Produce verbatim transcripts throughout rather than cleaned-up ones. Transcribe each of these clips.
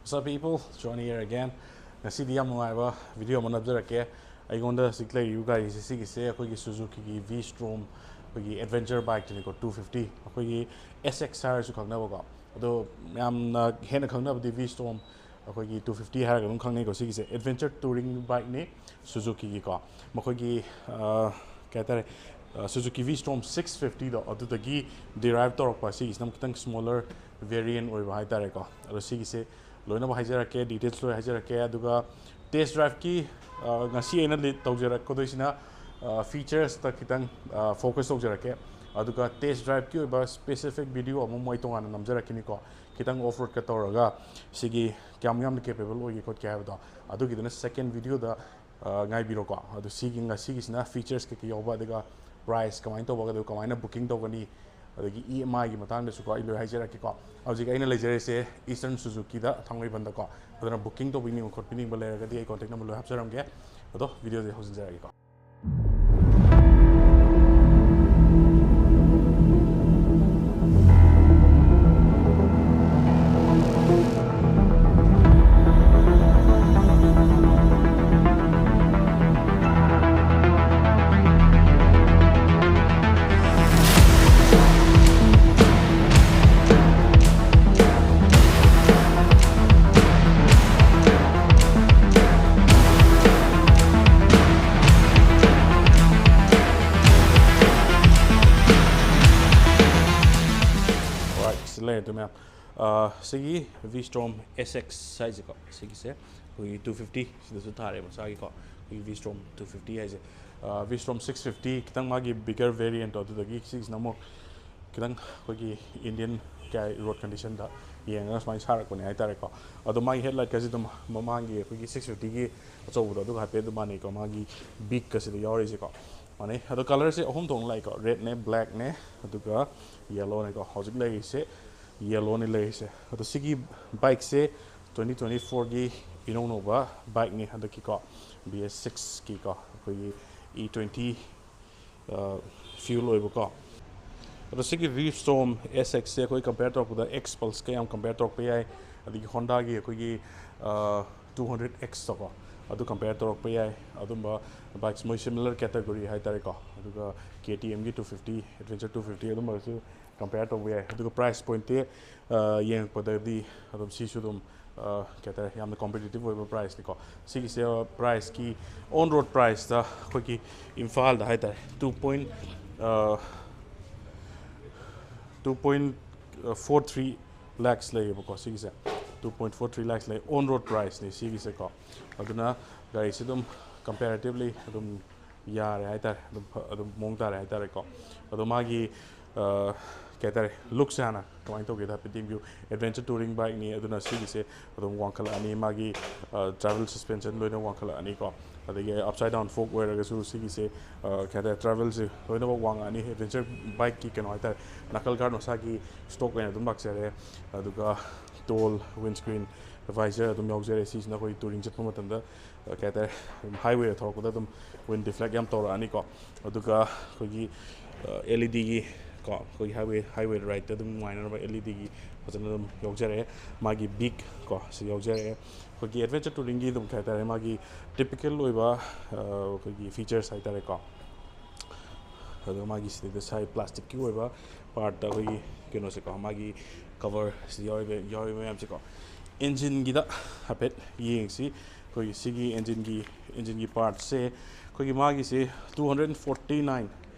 What's up, people? Johnny here again. ꯉꯁꯤꯗꯤ ꯌꯥꯝ ꯅꯨꯡꯉꯥꯏꯕ ꯚꯤꯗꯤꯑꯣ ꯑꯃ ꯅꯝꯖꯔꯛꯀꯦ꯫ ꯑꯩꯉꯣꯟꯗ ꯍꯧꯖꯤꯛ ꯂꯩꯔꯤꯕ ꯒꯥꯔꯤꯁꯦ ꯁꯤꯒꯤꯁꯦ ꯑꯩꯈꯣꯏꯒꯤ ꯁꯨꯖꯨꯀꯤꯒꯤ V Strom, ꯑꯩꯈꯣꯏꯒꯤ ꯑꯦꯗꯚꯦꯟꯆꯔ ꯕꯥꯏꯛꯇꯨꯅꯤꯀꯣ, two fifty, ꯑꯩꯈꯣꯏꯒꯤ S X ꯍꯥꯏꯔꯁꯨ ꯈꯪꯅꯕꯀꯣ꯫ ꯑꯗꯣ ꯌꯥꯝꯅ ꯍꯦꯟꯅ ꯈꯪꯅꯕꯗꯤ V Strom, ꯑꯩꯈꯣꯏꯒꯤ two fifty ꯍꯥꯏꯔꯒ ꯑꯗꯨꯝ ꯈꯪꯅꯩꯀꯣ꯫ ꯁꯤꯒꯤꯁꯦ ꯑꯦꯗꯚꯦꯟꯆꯔ ꯇꯨꯔꯤꯡ ꯕꯥꯏꯛꯅꯤ ꯁꯨꯖꯨꯀꯤꯒꯤꯀꯣ꯫ ꯃꯈꯣꯏꯒꯤ ꯑ, ꯀꯩ ꯍꯥꯏꯇꯥꯔꯦ, ꯁꯨꯖꯨꯀꯤ V Strom six fiftyꯗꯣ ꯑꯗꯨꯗꯒꯤ ꯗꯤꯔꯥꯏꯞ ꯇꯧꯔꯛꯄ꯫ ꯁꯤꯒꯤꯁꯤꯅ ꯑꯃꯨꯛ ꯈꯤꯇꯪ ꯁ꯭ꯃꯣꯂꯔ ꯚꯦꯔꯤꯌꯦꯟ ꯑꯣꯏꯕ ꯍꯥꯏꯇꯥꯔꯦꯀꯣ꯫ ꯑꯗꯣ ꯁꯤꯒꯤꯁꯦ ꯂꯣꯏꯅꯃꯛ ꯍꯥꯏꯖꯔꯛꯀꯦ, ꯗꯤꯇꯦꯜꯁ ꯂꯣꯏ ꯍꯥꯏꯖꯔꯛꯀꯦ꯫ ꯑꯗꯨꯒ ꯇꯦꯁ ꯗ꯭ꯔꯥꯏꯚꯀꯤ ꯉꯁꯤ ꯑꯩꯅ ꯂꯤꯗ ꯇꯧꯖꯔꯛꯀꯗꯣꯏꯁꯤꯅ ꯐꯤꯆꯔꯁꯇ ꯈꯤꯇꯪ ꯐꯣꯀꯁ ꯇꯧꯖꯔꯛꯀꯦ꯫ ꯑꯗꯨꯒ ꯇꯦꯁ ꯗ꯭ꯔꯥꯏꯚꯀꯤ ꯑꯣꯏꯕ ꯁ꯭ꯄꯦꯁꯤꯐꯤꯛ ꯚꯤꯗꯤꯑꯣ ꯑꯃꯨꯛ ꯃꯣꯏ ꯇꯣꯉꯥꯟꯅ ꯅꯝꯖꯔꯛꯈꯤꯅꯤꯀꯣ, ꯈꯤꯇꯪ ꯑꯣꯐ ꯔꯣꯗꯀ ꯇꯧꯔꯒ ꯁꯤꯒꯤ ꯀꯌꯥꯝ ꯌꯥꯝꯅ ꯀꯦꯄꯦꯕꯜ ꯑꯣꯏꯒꯦ ꯈꯣꯠꯀꯦ ꯍꯥꯏꯕꯗꯣ꯫ ꯑꯗꯨꯒꯤꯗꯨꯅ ꯁꯦꯀꯦꯟ ꯚꯤꯗꯤꯑꯣꯗ ꯑ, ꯉꯥꯏꯕꯤꯔꯣꯀꯣ꯫ ꯑꯗꯨ ꯁꯤꯒꯤ ꯉꯁꯤꯒꯤꯁꯤꯅ ꯐꯤꯆꯔꯁ ꯀꯩꯀꯩ ꯌꯥꯎꯕ, ꯑꯗꯨꯒ ꯄ꯭ꯔꯥꯏꯁ ꯀꯃꯥꯏꯅ ꯇꯧꯕ, ꯑꯗꯨꯒ ꯀꯃꯥꯏꯅ ꯕꯨꯀꯤꯡ ꯇꯧꯒꯅꯤ, ꯑꯗꯒꯤ E M Iꯒꯤ ꯃꯇꯥꯡꯗꯁꯨꯀꯣ ꯑꯩ ꯂꯣꯏ ꯍꯥꯏꯖꯔꯛꯀꯦꯀꯣ꯫ ꯍꯧꯖꯤꯛ ꯑꯩꯅ ꯂꯩꯖꯔꯤꯁꯦ ꯏꯁꯇꯔꯟ ꯁꯨꯖꯨꯀꯤꯗ, ꯊꯥꯡꯃꯩꯕꯟꯗꯀꯣ꯫ ꯑꯗꯨꯅ ꯕꯨꯀꯤꯡ ꯇꯧꯕꯤꯅꯤꯡꯕ ꯈꯣꯠꯄꯤꯅꯤꯡꯕ ꯂꯩꯔꯒꯗꯤ ꯑꯩ ꯀꯣꯟꯇꯦꯛ ꯅꯝꯕꯔ ꯂꯣꯏ ꯍꯥꯞꯆꯔꯝꯒꯦ꯫ ꯑꯗꯣ ꯚꯤꯗꯤꯑꯣꯁꯦ ꯍꯧꯖꯤꯟꯖꯔꯛꯑꯒꯦꯀꯣ꯫ Alright, ꯁꯤ ꯂꯩꯔꯦ ꯑꯗꯨ ꯃꯌꯥꯝ꯫ ꯑ, ꯁꯤꯒꯤ V Strom S X ꯍꯥꯏꯁꯦꯀꯣ, ꯁꯤꯒꯤꯁꯦ ꯑꯩꯈꯣꯏꯒꯤ two fifty ꯁꯤꯗꯁꯨ ꯊꯥꯔꯦ ꯃꯁꯥꯒꯤꯀꯣ, ꯑꯩꯈꯣꯏꯒꯤ V Strom two fifty ꯍꯥꯏꯁꯦ꯫ ꯑ, V Strom six fifty ꯈꯤꯇꯪ ꯃꯥꯒꯤ bigger variantꯇꯣ, ꯑꯗꯨꯗꯒꯤ ꯁꯤꯒꯤꯁꯤꯅ ꯑꯃꯨꯛ ꯈꯤꯇꯪ ꯑꯩꯈꯣꯏꯒꯤ Indian ꯀꯩ ꯍꯥꯏ, ꯔꯣꯗ ꯀꯟꯗꯤꯁꯟꯗ ꯌꯦꯡꯉꯒ ꯁꯨꯃꯥꯏꯅ ꯁꯥꯔꯛꯄꯅꯦ ꯍꯥꯏꯇꯥꯔꯦꯀꯣ꯫ ꯑꯗꯣ ꯃꯥꯒꯤ ꯍꯦꯗꯂꯥꯏꯠꯀꯁꯦ ꯑꯗꯨꯝ ꯃꯃꯥꯡꯒꯤ ꯑꯩꯈꯣꯏꯒꯤ six fiftyꯒꯤ ꯑꯆꯧꯕꯗꯣ ꯑꯗꯨꯒ ꯍꯥꯏꯐꯦꯠ ꯑꯗꯨꯝ ꯃꯥꯟꯅꯩꯀꯣ, ꯃꯥꯒꯤ ꯕꯤꯛꯀꯁꯤꯗ ꯌꯥꯎꯔꯤꯁꯦꯀꯣ ꯃꯥꯟꯅꯩ꯫ ꯑꯗꯣ ꯀꯂꯔꯁꯦ ꯑꯍꯨꯝ ꯊꯣꯛꯅ ꯂꯥꯛꯏꯀꯣ, ꯔꯦꯗꯅꯦ, ꯕ꯭ꯂꯦꯛꯅꯦ, ꯑꯗꯨꯒ ꯌꯦꯜꯂꯣꯅꯦꯀꯣ꯫ ꯍꯧꯖꯤꯛ ꯂꯩꯔꯤꯁꯦ ꯌꯦꯜꯂꯣꯅꯦ ꯂꯩꯔꯤꯁꯦ꯫ ꯑꯗꯣ ꯁꯤꯒꯤ ꯕꯥꯏꯛꯁꯦ twenty twenty fourꯒꯤ ꯏꯅꯧ ꯅꯧꯕ ꯕꯥꯏꯛꯅꯤ ꯍꯟꯗꯛꯀꯤꯀꯣ, B S sixꯀꯤꯀꯣ, ꯑꯩꯈꯣꯏꯒꯤ E twenty fuel ꯑꯣꯏꯕꯀꯣ꯫ ꯑꯗꯣ ꯁꯤꯒꯤ ꯔꯤꯞ ꯁ꯭ꯇꯣꯝ ꯑꯦꯁ ꯑꯦꯛꯁꯁꯦ ꯑꯩꯈꯣꯏ ꯀꯝꯄꯦꯌꯔ ꯇꯧꯔꯛꯄꯗ ꯑꯦꯛꯁ ꯄꯜꯁꯀ ꯌꯥꯝ ꯀꯝꯄꯦꯌꯔ ꯇꯧꯔꯛꯄ ꯌꯥꯏ꯫ ꯑꯗꯒꯤ ꯍꯣꯟꯗꯥꯒꯤ ꯑꯩꯈꯣꯏꯒꯤ ꯇꯨ ꯍꯟꯗ꯭ꯔꯦꯠ ꯑꯦꯛꯁꯇꯀꯣ, ꯑꯗꯨ ꯀꯝꯄꯦꯌꯔ ꯇꯧꯔꯛꯄ ꯌꯥꯏ꯫ ꯑꯗꯨꯝꯕ ꯕꯥꯏꯛꯁ ꯃꯣꯏ ꯁꯤꯃꯤꯂꯔ ꯀꯦꯇꯒꯣꯔꯤ ꯍꯥꯏꯇꯥꯔꯦꯀꯣ꯫ ꯑꯗꯨꯒ ꯀꯦ ꯇꯤ ꯑꯦꯝꯒꯤ two fifty, adventure two fifty ꯑꯗꯨꯝꯕꯒꯁꯨ ꯀꯝꯄꯦꯌꯔ ꯇꯧꯕ ꯌꯥꯏ꯫ ꯑꯗꯨꯒ ꯄ꯭ꯔꯥꯏꯁ ꯄꯣꯏꯟꯠꯇꯤ ꯌꯦꯡꯉꯛꯄꯗꯗꯤ ꯑꯗꯨꯝ ꯁꯤꯁꯨ ꯑꯗꯨꯝ ꯀꯩ ꯍꯥꯏꯇꯥꯔꯦ, ꯌꯥꯝꯅ ꯀꯣꯝꯄꯤꯇꯤꯇꯤꯞ ꯑꯣꯏꯕ ꯄ꯭ꯔꯥꯏꯁꯅꯤꯀꯣ꯫ ꯁꯤꯒꯤꯁꯦ ꯄ꯭ꯔꯥꯏꯁꯀꯤ, ꯑꯣꯟ ꯔꯣꯗ ꯄ꯭ꯔꯥꯏꯁꯇ ꯑꯩꯈꯣꯏꯒꯤ ꯏꯝꯐꯥꯜꯗ ꯍꯥꯏꯇꯥꯔꯦ, two point two point four three lakes ꯂꯩꯌꯦꯕꯀꯣ꯫ ꯁꯤꯒꯤꯁꯦ two point four three lakes ꯂꯩ, ꯑꯣꯟ ꯔꯣꯗ ꯄ꯭ꯔꯥꯏꯁꯅꯤ ꯁꯤꯒꯤꯁꯦꯀꯣ꯫ ꯑꯗꯨꯅ ꯒꯥꯔꯤꯁꯦ ꯑꯗꯨꯝ ꯀꯝꯄꯦꯔꯦꯇꯤꯞꯂꯤ ꯑꯗꯨꯝ ꯌꯥꯔꯦ ꯍꯥꯏꯇꯥꯔꯦ, ꯑꯗꯨꯝ ꯐ-, ꯑꯗꯨꯝ ꯃꯑꯣꯡ ꯇꯥꯔꯦ ꯍꯥꯏꯇꯥꯔꯦꯀꯣ꯫ ꯑꯗꯣ ꯃꯥꯒꯤ ꯀꯩ ꯍꯥꯏꯇꯥꯔꯦ, ꯂꯨꯛꯁꯦ ꯍꯥꯟꯅ ꯀꯃꯥꯏꯅ ꯇꯧꯒꯦꯗ ꯍꯥꯏꯐꯦꯠ ꯌꯦꯡꯕꯤꯌꯨ꯫ ꯑꯦꯗꯚꯦꯟꯆꯔ ꯇꯨꯔꯤꯡ ꯕꯥꯏꯛꯅꯤ, ꯑꯗꯨꯅ ꯁꯤꯒꯤꯁꯦ ꯑꯗꯨꯝ ꯋꯥꯡꯈꯠꯂꯛꯑꯅꯤ꯫ ꯃꯥꯒꯤ ꯇ꯭ꯔꯥꯚꯦꯜ ꯁꯁꯄꯦꯟꯁꯟ ꯂꯣꯏꯅ ꯋꯥꯡꯈꯠꯂꯛꯑꯅꯤꯀꯣ꯫ ꯑꯗꯒꯤ ꯑꯞꯁꯥꯏꯠ ꯗꯥꯎꯟ ꯐꯣꯛ ꯑꯣꯏꯔꯒꯁꯨ ꯁꯤꯒꯤꯁꯦ ꯀꯩ ꯍꯥꯏꯇꯥꯔꯦ, ꯇ꯭ꯔꯥꯚꯦꯜꯁꯦ ꯂꯣꯏꯅꯃꯛ ꯋꯥꯡꯉꯛꯑꯅꯤ꯫ ꯑꯦꯗꯚꯦꯟꯆꯔ ꯕꯥꯏꯛꯀꯤ ꯀꯩꯅꯣ ꯍꯥꯏꯇꯥꯔꯦ, ꯅꯥꯀꯜ ꯒꯥꯔꯗ ꯃꯁꯥꯒꯤ ꯁ꯭ꯇꯣꯛ ꯑꯣꯏꯅ ꯑꯗꯨꯝ ꯂꯥꯛꯆꯔꯦ꯫ ꯑꯗꯨꯒ ꯇꯣꯜ, ꯋꯤꯟꯁꯀ꯭ꯔꯤꯟ, ꯚꯥꯏꯖꯔ ꯑꯗꯨꯝ ꯌꯥꯎꯖꯔꯦ꯫ ꯁꯤꯁꯤꯅ ꯑꯩꯈꯣꯏ ꯇꯨꯔꯤꯡ ꯆꯠꯄ ꯃꯇꯝꯗ ꯀꯩ ꯍꯥꯏꯇꯥꯔꯦ, ꯑꯗꯨꯝ ꯍꯥꯏꯋꯦꯗ ꯊꯧꯔꯛꯄꯗ ꯑꯗꯨꯝ ꯋꯤꯟ ꯗꯤꯐ꯭ꯂꯦꯛ ꯌꯥꯝ ꯇꯧꯔꯛꯑꯅꯤꯀꯣ꯫ ꯑꯗꯨꯒ ꯑꯩꯈꯣꯏꯒꯤ ꯑꯦꯜ ꯏ ꯗꯤꯒꯤ ꯀꯣ, ꯑꯩꯈꯣꯏꯒꯤ ꯍꯥꯏꯋꯦ, ꯍꯥꯏꯋꯦ ꯔꯥꯏꯠꯇ ꯑꯗꯨꯝ ꯅꯨꯡꯉꯥꯏꯅꯅꯕ ꯑꯦꯜ ꯏ ꯗꯤꯒꯤ ꯐꯖꯅ ꯑꯗꯨꯝ ꯌꯥꯎꯖꯔꯛꯑꯦ꯫ ꯃꯥꯒꯤ ꯕꯤꯛ ꯀꯣ, ꯁꯤ ꯌꯥꯎꯖꯔꯛꯑꯦ꯫ ꯑꯩꯈꯣꯏꯒꯤ ꯑꯦꯗꯚꯦꯟꯆꯔ ꯇꯨꯔꯤꯡꯒꯤ ꯑꯗꯨꯝ ꯀꯩ ꯍꯥꯏꯇꯥꯔꯦ, ꯃꯥꯒꯤ ꯇꯤꯄꯤꯀꯦꯜ ꯑꯣꯏꯕ ꯑꯩꯈꯣꯏꯒꯤ ꯐꯤꯆꯔꯁ ꯍꯥꯏꯇꯥꯔꯦꯀꯣ꯫ ꯑꯗꯨꯒ ꯃꯥꯒꯤ ꯁꯤꯗꯩꯗ ꯁꯥꯏ ꯄ꯭ꯂꯥꯁꯇꯤꯛꯀꯤ ꯑꯣꯏꯕ ꯄꯥꯔꯠꯇ ꯑꯩꯈꯣꯏꯒꯤ ꯀꯩꯅꯣꯁꯦꯀꯣ, ꯃꯥꯒꯤ ꯀꯕꯔꯁꯤ ꯌꯥꯎꯔꯤꯕ, ꯌꯥꯎꯔꯤꯕ ꯃꯌꯥꯝꯁꯦꯀꯣ꯫ ꯏꯟꯖꯤꯟꯒꯤꯗ ꯍꯥꯏꯐꯦꯠ ꯌꯦꯡꯁꯤ꯫ ꯑꯩꯈꯣꯏꯒꯤ ꯁꯤꯒꯤ ꯏꯟꯖꯤꯟꯒꯤ, ꯏꯟꯖꯤꯟꯒꯤ ꯄꯥꯔꯠꯁꯦ ꯑꯩꯈꯣꯏꯒꯤ ꯃꯥꯒꯤꯁꯦ ꯇꯨ ꯍꯟꯗ꯭ꯔꯦꯠ ꯐꯣꯔꯇꯤ ꯅꯥꯏꯟ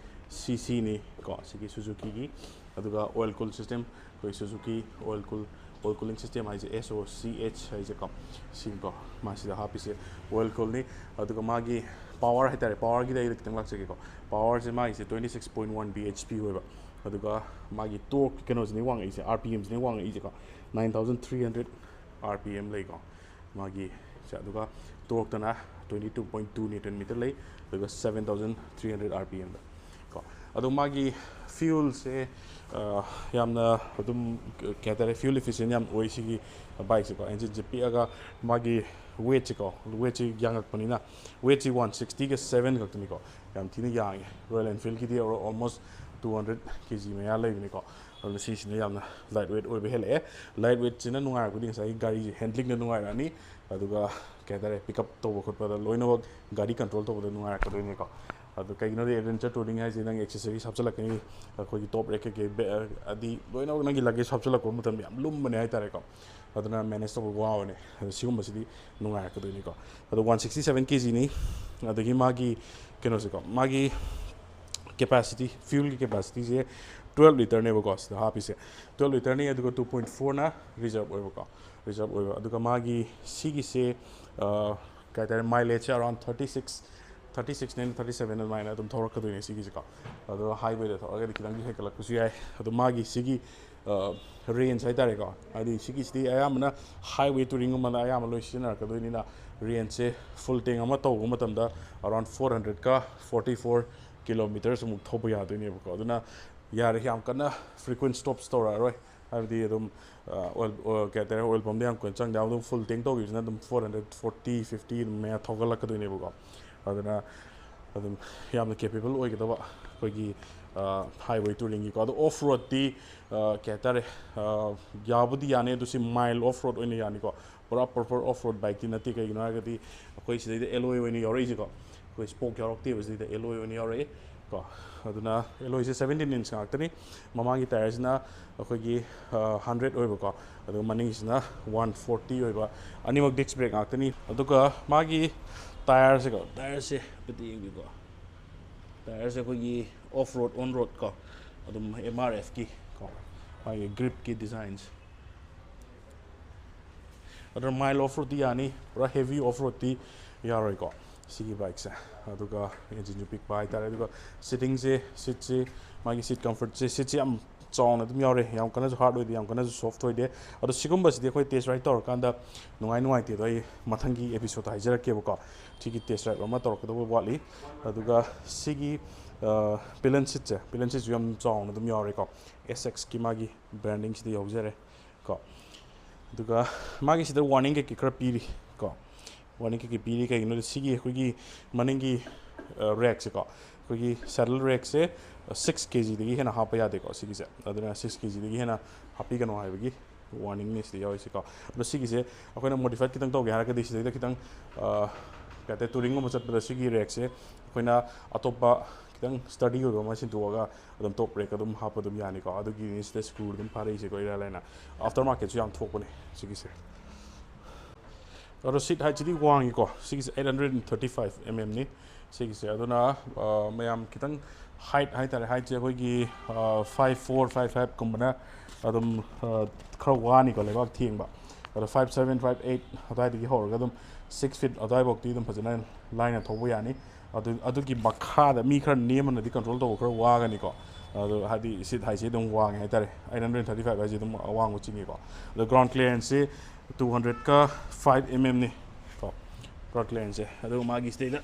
ꯁꯤ ꯁꯤꯅꯤ ꯀꯣ, ꯁꯤꯒꯤ ꯁꯨꯖꯨꯀꯤꯒꯤ꯫ ꯑꯗꯨꯒ ꯑꯣꯏꯜ ꯀꯨꯜ ꯁꯤꯁꯇꯦꯝ, ꯑꯩꯈꯣꯏ Suzuki oil cool, oil cooling system ꯍꯥꯏꯁꯦ ꯑꯦꯁ ꯑꯣ ꯁꯤ ꯑꯩꯆ ꯍꯥꯏꯁꯦꯀꯣ, ꯁꯤꯅꯤꯀꯣ ꯃꯥꯁꯤꯗ ꯍꯥꯞꯄꯤꯁꯦ ꯑꯣꯏꯜ ꯀꯨꯜꯅꯤ꯫ ꯑꯗꯨꯒ ꯃꯥꯒꯤ ꯄꯥꯋꯔ ꯍꯥꯏꯇꯥꯔꯦ, ꯄꯥꯋꯔꯒꯤꯗ ꯑꯩ ꯈꯤꯇꯪ ꯂꯥꯛꯆꯒꯦꯀꯣ꯫ ꯄꯥꯋꯔꯁꯦ ꯃꯥꯒꯤꯁꯦ twenty six point one B H P ꯑꯣꯏꯕ꯫ ꯑꯗꯨꯒ ꯃꯥꯒꯤ ꯇꯣꯔꯛ ꯀꯩꯅꯣꯁꯤꯅꯦ ꯋꯥꯡꯉꯛꯏꯁꯦ, ꯑꯥꯔ ꯄꯤ ꯑꯦꯝꯁꯤꯅꯦ ꯋꯥꯡꯉꯛꯏꯁꯦꯀꯣ, nine thousand three hundred R P M ꯂꯩꯀꯣ ꯃꯥꯒꯤ ꯁꯦ꯫ ꯑꯗꯨꯒ ꯇꯣꯔꯛꯇꯅ twenty two point two newton metre ꯂꯩ꯫ ꯑꯗꯨꯒ seven thousand three hundred R P ꯑꯦꯝꯗ ꯀꯣ꯫ ꯑꯗꯣ ꯃꯥꯒꯤ ꯐ꯭ꯌꯨꯜꯁꯦ ꯌꯥꯝꯅ ꯑꯗꯨꯝ ꯀꯩ ꯍꯥꯏꯇꯥꯔꯦ, ꯐ꯭ꯌꯨꯜ ꯏꯐꯤꯁꯤꯌꯦꯟ ꯌꯥꯝ ꯑꯣꯏ ꯁꯤꯒꯤ ꯕꯥꯏꯛꯁꯦꯀꯣ꯫ ꯏꯟꯖꯤꯟꯁꯦ ꯄꯤꯛꯑꯒ ꯃꯥꯒꯤ ꯋꯦꯠꯁꯦꯀꯣ, ꯋꯦꯠꯁꯦ ꯌꯥꯡꯉꯛꯄꯅꯤꯅ, ꯋꯦꯠꯁꯤ ꯋꯥꯟ ꯁꯤꯛꯁꯇꯤꯒ ꯁꯕꯦꯟ ꯈꯛꯇꯅꯤꯀꯣ, ꯌꯥꯝ ꯊꯤꯅ ꯌꯥꯡꯉꯦ꯫ ꯔꯣꯌꯦꯜ ꯑꯦꯟꯐꯤꯜꯒꯤꯗꯤ ꯑꯣꯜꯃꯣꯁ ꯇꯨ ꯍꯟꯗ꯭ꯔꯦꯠ ꯀꯦ ꯖꯤ ꯃꯌꯥ ꯂꯩꯕꯅꯤꯀꯣ꯫ ꯑꯗꯨꯅ ꯁꯤꯁꯤꯅ ꯌꯥꯝꯅ ꯂꯥꯏꯠ ꯋꯦꯠ ꯑꯣꯏꯕ ꯍꯦꯜꯂꯛꯑꯦ꯫ ꯂꯥꯏꯠ ꯋꯦꯠꯁꯤꯅ ꯅꯨꯡꯉꯥꯏꯔꯛꯄꯗꯤ ꯉꯁꯥꯏꯒꯤ ꯒꯥꯔꯤꯁꯦ ꯍꯦꯟꯗ꯭ꯂꯤꯡꯗ ꯅꯨꯡꯉꯥꯏꯔꯛꯑꯅꯤ, ꯑꯗꯨꯒ ꯀꯩ ꯍꯥꯏꯇꯥꯔꯦ, ꯄꯤꯛ ꯑꯞ ꯇꯧꯕ ꯈꯣꯠꯄꯗ ꯂꯣꯏꯅꯃꯛ ꯒꯥꯔꯤ ꯀꯟꯇ꯭ꯔꯣꯜ ꯇꯧꯕꯗ ꯅꯨꯡꯉꯥꯏꯔꯛꯀꯗꯣꯏꯅꯤꯀꯣ꯫ ꯑꯗꯨ ꯀꯩꯒꯤꯅꯣꯗꯤ ꯑꯦꯗꯚꯦꯟꯆꯔ ꯇꯨꯔꯤꯡ ꯍꯥꯏꯁꯦ ꯅꯪ ꯑꯦꯛꯁꯦꯁꯔꯤꯁ ꯍꯥꯞꯆꯤꯜꯂꯛꯀꯅꯤ, ꯑꯩꯈꯣꯏꯒꯤ ꯇꯣꯞ ꯔꯦꯛ ꯀꯩꯀꯩ ꯕꯦ-, ꯑꯗꯤ ꯂꯣꯏꯅꯃꯛ ꯅꯪꯒꯤ ꯂꯒꯦꯖ ꯍꯥꯞꯆꯤꯜꯂꯛꯄ ꯃꯇꯝꯗ ꯌꯥꯝ ꯂꯨꯝꯕꯅꯦ ꯍꯥꯏꯇꯥꯔꯦꯀꯣ꯫ ꯑꯗꯨꯅ ꯃꯦꯅꯦꯖ ꯇꯧꯕ ꯋꯥꯕꯅꯦ꯫ ꯑꯗꯣ ꯁꯤꯒꯨꯝꯕꯁꯤꯗꯤ ꯅꯨꯡꯉꯥꯏꯔꯛꯀꯗꯣꯏꯅꯤꯀꯣ꯫ ꯑꯗꯣ ꯋꯥꯟ ꯁꯤꯛꯁꯇꯤ ꯁꯚꯦꯟ ꯀꯦ ꯖꯤꯅꯤ꯫ ꯑꯗꯒꯤ ꯃꯥꯒꯤ ꯀꯩꯅꯣꯁꯦꯀꯣ, ꯃꯥꯒꯤ ꯀꯦꯄꯥꯁꯤꯇꯤ, ꯐ꯭ꯌꯨꯜꯒꯤ ꯀꯦꯄꯥꯁꯤꯇꯤꯁꯦ ꯇꯨꯋꯦꯜꯞ ꯂꯤꯇꯔꯅꯦꯕꯀꯣ ꯁꯤꯗ ꯍꯥꯞꯄꯤꯁꯦ꯫ ꯇꯨꯋꯦꯜꯞ ꯂꯤꯇꯔꯅꯤ, ꯑꯗꯨꯒ ꯇꯨ ꯄꯣꯏꯟꯠ ꯐꯣꯔꯅ ꯔꯤꯖꯔꯕ ꯑꯣꯏꯕꯀꯣ, ꯔꯤꯖꯔꯕ ꯑꯣꯏꯕ꯫ ꯑꯗꯨꯒ ꯃꯥꯒꯤ ꯁꯤꯒꯤꯁꯦ, ꯑ, ꯀꯩ ꯍꯥꯏꯇꯥꯔꯦ, ꯃꯥꯏꯂꯦꯖꯁꯦ ꯑꯔꯥꯎꯟ ꯊꯥꯔꯇꯤ ꯁꯤꯛꯁ, ꯊꯥꯔꯇꯤ ꯁꯤꯛꯁꯅꯦꯅ ꯊꯥꯔꯇꯤ ꯁꯚꯦꯟ ꯑꯗꯨꯃꯥꯏꯅ ꯑꯗꯨꯝ ꯊꯧꯔꯛꯀꯗꯣꯏꯅꯦ ꯁꯤꯒꯤꯁꯦꯀꯣ꯫ ꯑꯗꯣ ꯍꯥꯏꯋꯦꯗ ꯊꯧꯔꯒꯗꯤ ꯈꯤꯇꯪꯗꯤ ꯍꯦꯟꯒꯠꯂꯛꯄꯁꯨ ꯌꯥꯏ꯫ ꯑꯗꯣ ꯃꯥꯒꯤ ꯁꯤꯒꯤ, ꯑ, ꯔꯦꯟꯖ ꯍꯥꯏꯇꯥꯔꯦꯀꯣ, ꯍꯥꯏꯗꯤ ꯁꯤꯒꯤꯁꯤꯗꯤ ꯑꯌꯥꯝꯕꯅ ꯍꯥꯏꯋꯦ ꯇꯨꯔꯤꯡꯒꯨꯝꯕꯗ ꯑꯌꯥꯝꯕ ꯂꯣꯏ ꯁꯤꯖꯤꯟꯅꯔꯛꯀꯗꯣꯏꯅꯤꯅ, ꯔꯦꯟꯖꯁꯦ ꯐꯨꯜ ꯇꯦꯡ ꯑꯃ ꯇꯧꯕ ꯃꯇꯝꯗ ꯑꯔꯥꯎꯟ ꯐꯣꯔ ꯍꯟꯗ꯭ꯔꯦꯠꯀ ꯐꯣꯔꯇꯤ ꯐꯣꯔ ꯀꯤꯂꯣꯃꯤꯇꯔꯁ ꯑꯃꯨꯛ ꯊꯧꯕ ꯌꯥꯗꯣꯏꯅꯦꯕꯀꯣ꯫ ꯑꯗꯨꯅ ꯌꯥꯔꯦ, ꯌꯥꯝ ꯀꯟꯅ ꯐ꯭ꯔꯤꯀ꯭ꯋꯦꯟ ꯁ꯭ꯇꯣꯞꯁ ꯇꯧꯔꯛꯑꯔꯣꯏ꯫ ꯍꯥꯏꯕꯗꯤ ꯑꯗꯨꯝ, ꯑ, ꯑꯣꯏꯜ, ꯑꯣ, ꯀꯩ ꯍꯥꯏꯇꯥꯔꯦ, ꯑꯣꯏꯜ ꯄꯝꯗ ꯌꯥꯝ ꯀꯨꯏꯅ ꯆꯪꯗꯦ꯫ ꯑꯗꯨꯝ ꯐꯨꯜ ꯇꯦꯡ ꯇꯧꯈꯤꯕꯁꯤꯅ ꯑꯗꯨꯝ ꯐꯣꯔ ꯍꯟꯗ꯭ꯔꯦꯠ ꯐꯣꯔꯇꯤ, ꯐꯤꯐꯇꯤ ꯑꯗꯨꯝ ꯃꯌꯥ ꯊꯧꯒꯠꯂꯛꯀꯗꯣꯏꯅꯦꯕꯀꯣ꯫ ꯑꯗꯨꯅ ꯑꯗꯨꯝ ꯌꯥꯝꯅ ꯀꯦꯄꯦꯕꯜ ꯑꯣꯏꯒꯗꯕ ꯑꯩꯈꯣꯏꯒꯤ, ꯑ, ꯍꯥꯏꯋꯦ ꯇꯨꯔꯤꯡꯒꯤꯀꯣ꯫ ꯑꯗꯣ ꯑꯣꯐ ꯔꯣꯗꯇꯤ, ꯑ, ꯀꯩ ꯍꯥꯏꯇꯥꯔꯦ, ꯑ, ꯌꯥꯕꯨꯗꯤ ꯌꯥꯅꯤ, ꯑꯗꯨ ꯁꯤ ꯃꯥꯏꯜ ꯑꯣꯐ ꯔꯣꯗ ꯑꯣꯏꯅ ꯌꯥꯅꯤꯀꯣ꯫ ꯄꯨꯔꯥ ꯄ꯭ꯔꯣꯄꯔ ꯑꯣꯐ ꯔꯣꯗ ꯕꯥꯏꯛꯇꯤ ꯅꯠꯇꯦ꯫ ꯀꯩꯒꯤꯅꯣ ꯍꯥꯏꯔꯒꯗꯤ ꯑꯩꯈꯣꯏ ꯁꯤꯗꯩꯗ ꯑꯦꯂꯣꯏ ꯑꯣꯏꯅ ꯌꯥꯎꯔꯛꯏꯁꯦꯀꯣ꯫ ꯑꯩꯈꯣꯏ ꯁ꯭ꯄꯣꯛ ꯌꯥꯎꯔꯛꯇꯦꯕ ꯁꯤꯗꯩꯗ, ꯑꯦꯂꯣꯏ ꯑꯣꯏꯅ ꯌꯥꯎꯔꯛꯏ ꯀꯣ꯫ ꯑꯗꯨꯅ ꯑꯦꯂꯣꯏꯁꯦ ꯁꯚꯦꯟꯇꯤꯟ ꯏꯟꯆ ꯉꯥꯛꯇꯅꯤ꯫ ꯃꯃꯥꯡꯒꯤ ꯇꯥꯌꯔꯁꯤꯅ ꯑꯩꯈꯣꯏꯒꯤ, ꯑ, ꯍꯟꯗ꯭ꯔꯦꯠ ꯑꯣꯏꯕꯀꯣ, ꯑꯗꯨꯒ ꯃꯅꯤꯡꯁꯤꯅ ꯋꯥꯟ ꯐꯣꯔꯇꯤ ꯑꯣꯏꯕ꯫ ꯑꯅꯤꯃꯛ ꯗꯤꯁꯛ ꯕ꯭ꯔꯦꯛ ꯉꯥꯛꯇꯅꯤ꯫ ꯑꯗꯨꯒ ꯃꯥꯒꯤ ꯇꯥꯌꯔꯁꯦꯀꯣ, ꯇꯥꯌꯔꯁꯦ ꯍꯥꯏꯐꯦꯠ ꯌꯦꯡꯕꯤꯌꯨꯀꯣ꯫ ꯇꯥꯌꯔꯁꯦ ꯑꯩꯈꯣꯏꯒꯤ ꯑꯣꯐ ꯔꯣꯗ, ꯑꯣꯟ ꯔꯣꯗ ꯀꯣ, ꯑꯗꯨꯝ ꯑꯦꯝ ꯑꯥꯔ ꯑꯦꯐꯀꯤ ꯀꯣ, ꯃꯥꯒꯤ ꯒ꯭ꯔꯤꯞꯀꯤ ꯗꯤꯖꯥꯏꯟꯁꯦ꯫ ꯑꯗꯨꯅ ꯃꯥꯏꯜ ꯑꯣꯐ ꯔꯣꯗꯇꯤ ꯌꯥꯅꯤ, ꯄꯨꯔꯥ ꯍꯦꯚꯤ ꯑꯣꯐ ꯔꯣꯗꯇꯤ ꯌꯥꯔꯣꯏꯀꯣ ꯁꯤꯒꯤ ꯕꯥꯏꯛꯁꯦ꯫ ꯑꯗꯨꯒ ꯏꯟꯖꯤꯟꯁꯨ ꯄꯤꯛꯄ ꯍꯥꯏꯇꯥꯔꯦ꯫ ꯑꯗꯨꯒ ꯁꯤꯇꯤꯡꯁꯦ, ꯁꯤꯠꯁꯦ, ꯃꯥꯒꯤ ꯁꯤꯠ ꯀꯝꯐꯔꯠꯁꯦ, ꯁꯤꯠꯁꯦ ꯌꯥꯝ ꯆꯥꯎꯅ ꯑꯗꯨꯝ ꯌꯥꯎꯔꯦ, ꯌꯥꯝ ꯀꯟꯅꯁꯨ ꯍꯥꯔꯗ ꯑꯣꯏꯗꯦ, ꯌꯥꯝ ꯀꯟꯅꯁꯨ ꯁꯣꯐꯇ ꯑꯣꯏꯗꯦ꯫ ꯑꯗꯣ ꯁꯤꯒꯨꯝꯕꯁꯤꯗꯤ ꯑꯩꯈꯣꯏ ꯇꯦꯁ ꯔꯥꯏꯗ ꯇꯧꯔꯀꯥꯟꯗ ꯅꯨꯡꯉꯥꯏ ꯅꯨꯡꯉꯥꯏꯇꯦꯗꯣ ꯑꯩ ꯃꯊꯪꯒꯤ ꯑꯦꯄꯤꯁꯣꯗꯇ ꯍꯥꯏꯖꯔꯛꯀꯦꯕꯀꯣ꯫ ꯁꯤꯒꯤ ꯇꯦꯁ ꯔꯥꯏꯗ ꯑꯃ ꯇꯧꯔꯛꯀꯗꯧꯕ ꯋꯥꯠꯂꯤ꯫ ꯑꯗꯨꯒ ꯁꯤꯒꯤ, ꯑ, ꯄꯤꯂꯟ ꯁꯤꯠꯁꯦ, ꯄꯤꯂꯟ ꯁꯤꯠꯁꯨ ꯌꯥꯝ ꯆꯥꯎꯅ ꯑꯗꯨꯝ ꯌꯥꯎꯔꯦꯀꯣ꯫ ꯑꯦꯁ ꯑꯦꯛꯁꯀꯤ ꯃꯥꯒꯤ ꯕ꯭ꯔꯥꯟꯗꯤꯡꯁꯤꯗ ꯌꯥꯎꯖꯔꯦ ꯀꯣ꯫ ꯑꯗꯨꯒ ꯃꯥꯒꯤꯁꯤꯗ ꯋꯥꯔꯅꯤꯡ ꯀꯩꯀꯩ ꯈꯔ ꯄꯤꯔꯤ ꯀꯣ꯫ ꯋꯥꯔꯅꯤꯡ ꯀꯩꯀꯩ ꯄꯤꯔꯤ, ꯀꯩꯒꯤꯅꯣꯗ ꯁꯤꯒꯤ ꯑꯩꯈꯣꯏꯒꯤ ꯃꯅꯤꯡꯒꯤ, ꯑ, ꯔꯦꯛꯁꯦꯀꯣ, ꯑꯩꯈꯣꯏꯒꯤ ꯁꯦꯗꯜ ꯔꯦꯛꯁꯦ, ꯁꯤꯛꯁ ꯀꯦ ꯖꯤꯗꯒꯤ ꯍꯦꯟꯅ ꯍꯥꯞꯄ ꯌꯥꯗꯦꯀꯣ ꯁꯤꯒꯤꯁꯦ꯫ ꯑꯗꯨꯅ ꯁꯤꯛꯁ ꯀꯦ ꯖꯤꯗꯒꯤ ꯍꯦꯟꯅ ꯍꯥꯞꯄꯤꯒꯅꯨ ꯍꯥꯏꯕꯒꯤ ꯋꯥꯔꯅꯤꯡꯅꯤ ꯁꯤꯗ ꯌꯥꯎꯔꯤꯁꯦꯀꯣ꯫ ꯑꯗꯣ ꯁꯤꯒꯤꯁꯦ ꯑꯩꯈꯣꯏꯅ ꯃꯣꯗꯤꯐꯥꯏꯠ ꯈꯤꯇꯪ ꯇꯧꯒꯦ ꯍꯥꯏꯔꯒꯗꯤ ꯁꯤꯗꯩꯗ ꯈꯤꯇꯪ ꯀꯩ ꯍꯥꯏꯇꯥꯔꯦ, ꯇꯨꯔꯤꯡꯒꯨꯝꯕ ꯆꯠꯄꯗ ꯁꯤꯒꯤ ꯔꯦꯛꯁꯦ ꯑꯩꯈꯣꯏꯅ ꯑꯇꯣꯞꯄ ꯈꯤꯇꯪ ꯁ꯭ꯇꯔꯗꯤ ꯑꯣꯏꯕ ꯑꯃ ꯁꯤꯟꯗꯣꯛꯑꯒ ꯑꯗꯨꯝ ꯇꯣꯞ ꯔꯦꯛ ꯑꯗꯨꯝ ꯍꯥꯞꯄ ꯑꯗꯨꯝ ꯌꯥꯅꯤꯀꯣ꯫ ꯑꯗꯨꯒꯤꯅꯤ ꯁꯤꯗ ꯁ꯭ꯀ꯭ꯔꯨ ꯑꯗꯨꯝ ꯐꯥꯔꯛꯏꯁꯦꯀꯣ, ꯏꯔꯥꯏ ꯂꯥꯏꯅ꯫ ꯑꯥꯐꯇꯔ ꯃꯥꯔꯀꯦꯠꯁꯨ ꯌꯥꯝ ꯊꯣꯛꯄꯅꯦ ꯁꯤꯒꯤꯁꯦ꯫ ꯑꯗꯣ ꯁꯤꯠ ꯍꯥꯏꯠꯁꯤꯗꯤ ꯋꯥꯡꯉꯤꯀꯣ꯫ ꯁꯤꯒꯤꯁꯦ eight hundred and thirty five mm ꯅꯤ ꯁꯤꯒꯤꯁꯦ꯫ ꯑꯗꯨꯅ ꯃꯌꯥꯝ ꯈꯤꯇꯪ ꯍꯥꯏꯠ ꯍꯥꯏꯇꯥꯔꯦ, ꯍꯥꯏꯠꯁꯦ ꯑꯩꯈꯣꯏꯒꯤ five four five five ꯀꯨꯝꯕꯅ ꯑꯗꯨꯝ ꯈꯔ ꯋꯥꯅꯤꯀꯣ ꯂꯩꯕꯥꯛ ꯊꯦꯡꯕ꯫ ꯑꯗꯣ five seven five eight ꯑꯗꯨꯋꯥꯏꯗꯒꯤ ꯍꯧꯔꯒ ꯑꯗꯨꯝ six feet ꯑꯗꯨꯋꯥꯏꯐꯥꯎꯗꯤ ꯑꯗꯨꯝ ꯐꯖꯅ ꯂꯥꯏꯅ ꯊꯧꯕ ꯌꯥꯅꯤ꯫ ꯑꯗꯨ ꯑꯗꯨꯒꯤ ꯃꯈꯥꯗ ꯃꯤ ꯈꯔ ꯅꯦꯝꯕꯅꯗꯤ ꯀꯟꯇ꯭ꯔꯣꯜ ꯇꯧꯕ ꯈꯔ ꯋꯥꯒꯅꯤꯀꯣ꯫ ꯑꯗꯣ ꯍꯥꯏꯗꯤ ꯁꯤꯠ ꯍꯥꯏꯠꯁꯦ ꯑꯗꯨꯝ ꯋꯥꯡꯉꯦ ꯍꯥꯏꯇꯥꯔꯦ꯫ Eight hundred thirty five ꯍꯥꯏꯁꯦ ꯑꯗꯨꯝ ꯑꯋꯥꯡꯕ ꯆꯤꯡꯉꯤꯀꯣ꯫ ꯑꯗꯣ ꯒ꯭ꯔꯥꯎꯟ ꯀ꯭ꯂꯤꯌꯥꯔꯦꯟꯁꯁꯦ two hundredꯀ five mmꯅꯤ ꯀꯣ, ꯒ꯭ꯔꯥꯎꯟ ꯀ꯭ꯂꯤꯌꯥꯔꯦꯟꯁꯁꯦ꯫ ꯑꯗꯨꯒ ꯃꯥꯒꯤ ꯁꯤꯗꯩꯗ